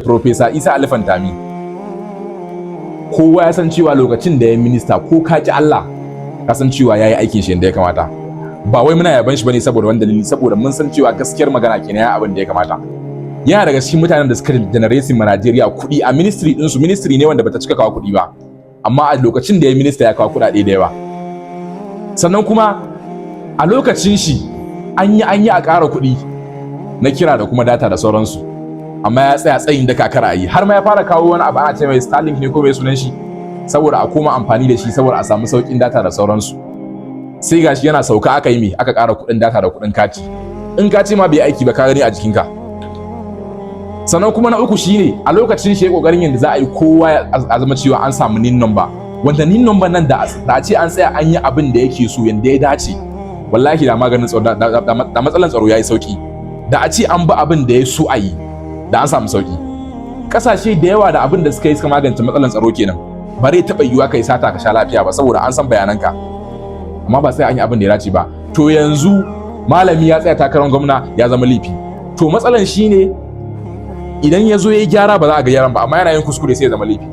Professor Isa Ali Pantami, kowa ya san cewa lokacin da ya minista, ko ka ki Allah, ka san cewa ya yi aikin shi yadda ya kamata. Ba wai muna yaban shi bane saboda wani dalili, saboda mun san cewa gaskiyar magana kenan, ya abin da ya kamata. Yana daga cikin mutanen da suka generating ma Najeriya kuɗi a ministry ɗinsu. Ministry ne wanda bata cika kawo kuɗi ba, amma a lokacin da ya minista ya kawo kuɗaɗe da yawa. Sannan kuma a lokacin shi an yi a ƙara kuɗi na kira da kuma data da sauransu, amma ya tsaya tsayin daka kar a yi. Har ma ya fara kawo wani abu ana ce mai Starlink ne ko mai sunan shi, saboda a koma amfani da shi, saboda a samu sauƙin data da sauransu. Sai gashi yana sauka aka yi me? Aka ƙara kuɗin data da kuɗin kati. In kati ma bai aiki ba, ka gani a jikinka. Sannan kuma na uku shine a lokacin shi ya kokarin yadda za a yi kowa a zama cewa an samu NIN number, wanda NIN number nan da a ce an tsaya an yi abin da yake so yanda ya dace, wallahi da maganin tsaro da matsalan tsaro yayi sauki. Da a ce an bi abin da ya so a yi, da an samu sauki. Kasashe da yawa da abin da suka yi suka magance matsalan tsaro kenan. Ba zai taɓa yiwuwa kai sata ka sha lafiya ba, saboda an san bayananka. Amma ba sai an yi abin da ya dace ba. To yanzu malami ya tsaya takarar gwamna, ya zama laifi. To matsalan shine idan ya zo ya yi gyara, ba za a ga gyaran ba, amma yana yin kuskure sai ya zama laifi.